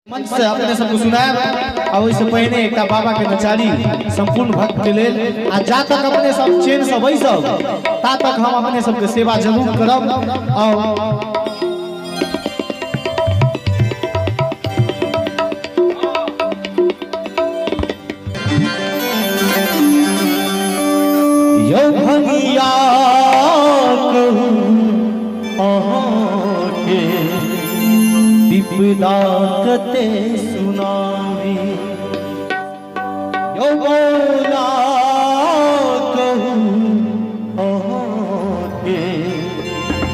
मंच से अपने सबको सुनायब आ ओहिसँ पहिने एकटा बाबा के नचारी संपूर्ण भक्त के लेल आ जा तक अपने सब चैन से बैसब ता तक हम अपने सबके सेवा जरूर करब। और यौ भंगिया कहू अहाँके विपदा कते सुनाबी, यौ भोला कहू अहाँके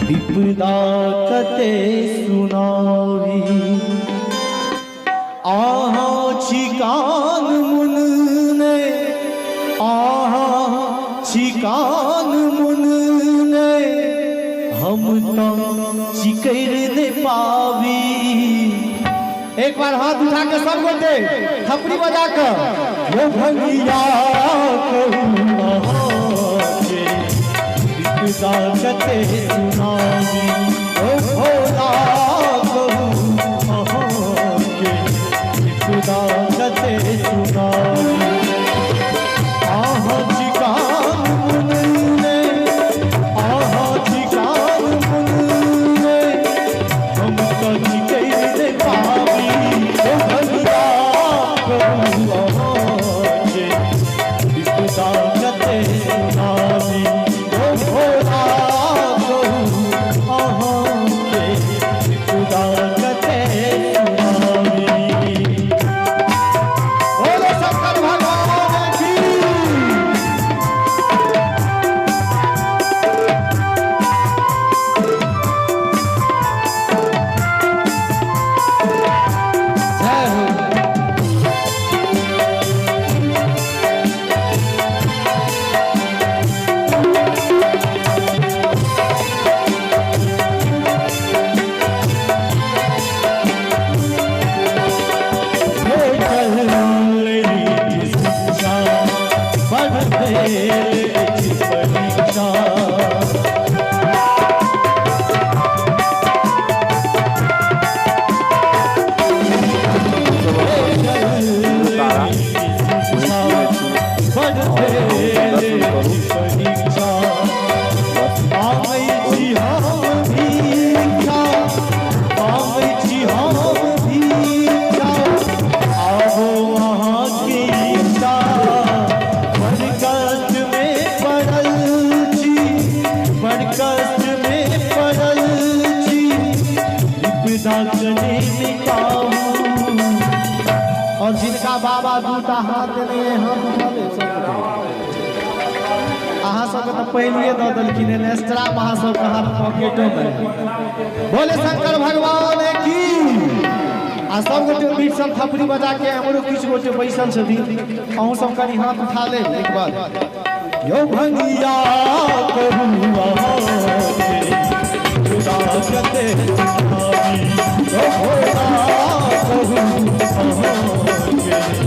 विपदा कते सुनाबी। अहाँ छी कान मुनने, अहाँ छी कान मुनने, हम तो चिकैर ने पाबी। एक बार हाथ उठा के सब गोटे थपड़ी बजा के यो भंगिया कहू अहाँके विपदा कते सुनाबी, ओ भोला कहू अहाँके विपदा कते सुनाबी। अहाँ छी कान मुनने, अहाँ छी कान मुनने, हम तो चिकैर ने पाबी, ओ भंगिया कहू अहाँके विपदा कते सुनाबी, ओ भोला कहू अहाँके विपदा कते सुनाबी। बोलो शंकर भगवान की। जय हो। शिक्षा बड़ भेल अछि परीक्षा, तारा शिक्षा बड़ भेल अछि परीक्षा। मांगै छी हम भिक्षा, मांगै छी हम भिक्षा, आबो अहाँके इच्छा। बड़ कष्ट में पड़ल छी, बड़ कष्ट में पड़ल छी, विपदा कने मिटाऊ। और जिनका बाबा दूटा हाथ देने हैं, हाथ उठा ले सब। अहाँ सबके तऽ पहिलिए दऽ देलखिन हन एक्स्ट्रा, अहाँ सबके हाथ पॉकेटो में। बोले शंकर भगवान की। आ सब गोटे बीच सब थपड़ी बजा के हमरो किछु गोटे बैसल छथिन, अहूँ सब कनि हाथ उठा ले एक बार। यौ भंगिया कहू अहाँके विपदा कते सुनाबी, यौ भोला कहू अहाँके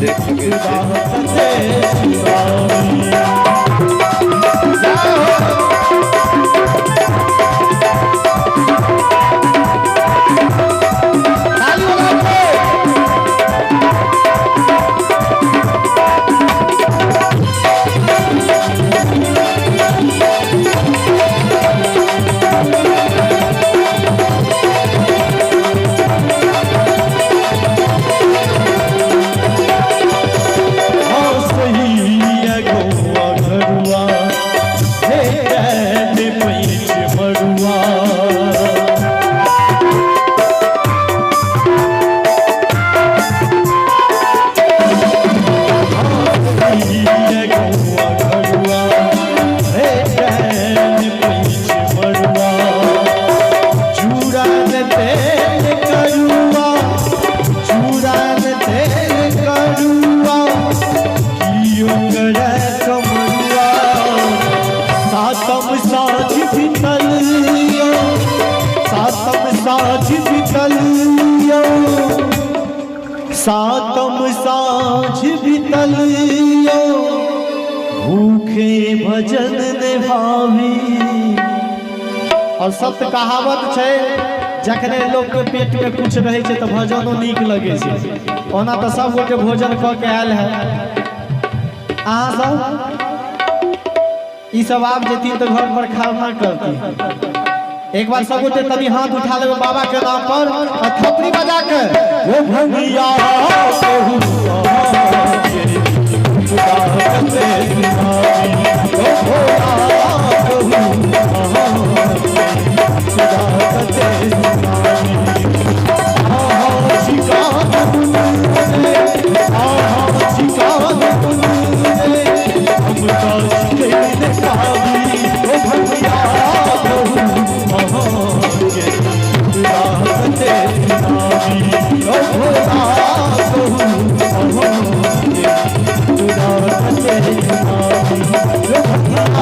देख सकै विपदा छियै। कते सुनाबी। जय हो। ताली बजाओ। सही गौआ घरुआ हे पैंच मरुआ, गौआ घरुआ हे पैंच मरुआ, चूड़ा तेल करुआ, चूड़ा तेल करुआ, कियो करे कमरुआ। सातम साँझ बीतल यौ, सातम साँझ बीतल यौ, सातम साँझ बीतल यौ, भूखे भजन ने भावी। और सत्य कहावत छै जखने लोक के पेट में कुछ रहै छै तऽ भजनो नीक लगै छै। ओना तऽ सब गोटे भोजन कऽ के आयल है। अहाँ सब ई सब आब जेती तऽ घर पर खाना करती। एक बार सब गोटे तनी हाथ उठा लेबै बाबा के नाम पर और थपड़ी बजा के। ओ भंगिया कहू अहाँके खुदा कते सुनाबी, ओ भोला कहू अहाँके खुदा कते सुनाबी। अहाँ छी कान दुनू, अहाँ छी कान दुनू, हम तऽ छिकै पाबी। ओ भंगिया कहू अहाँके खुदा कते सुनाबी, ओ भोला कहू अहाँके खुदा कते सुनाबी। ओ भंगिया कहू अहाँके खुदा कते सुनाबी, ओ भोला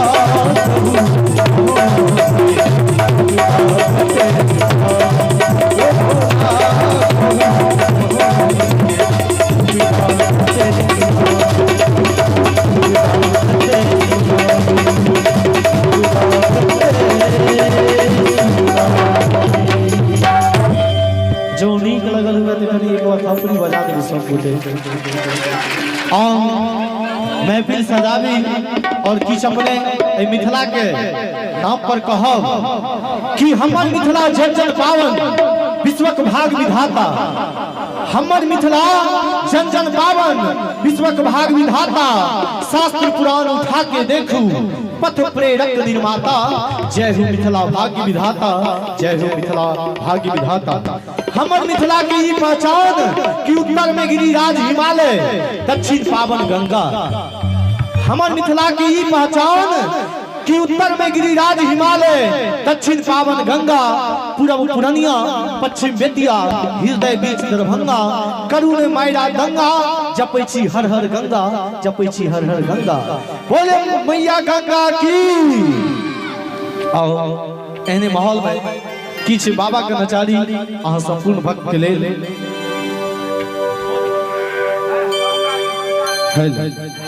कहू अहाँके खुदा कते सुनाबी, खुदा कते सुनाबी, खुदा कते सुनाबी। जो नीक लगल हुए तऽ कनि एक बार थपड़ी बजा देबै सब गोटे। और महफिल सजाबी और किछु अपने एहि मिथिला के नाम पर कहब कि हमर मिथिला जन जन पावन विश्वक भाग विधाता, हमर मिथिला जन जन पावन विश्वक भाग विधाता, शास्त्र पुराण उठा के देखू पथ प्रेरक निर्माता, जय हो मिथिला भाग्य विधाता, जय हो मिथिला भाग्य विधाता। हमर मिथिला के ई पहचान कि उत्तर में गिरिराज हिमालय, दक्षिण पावन गंगा। हमर मिथिला के ई पहचान कि उत्तर में गिरिराज हिमालय, दक्षिण पावन गंगा, पूरब पुरनिया, पश्चिम बेतिया, हृदय बीच दरभंगा, करुण मायरा गंगा, जपै छी हर हर गंगा, जपै छी हर हर गंगा। बोले मैया गंगा की। आओ एहने माहौल में किछु बाबा के नचारी अहाँ संपूर्ण भक्त के लेल। हेलो।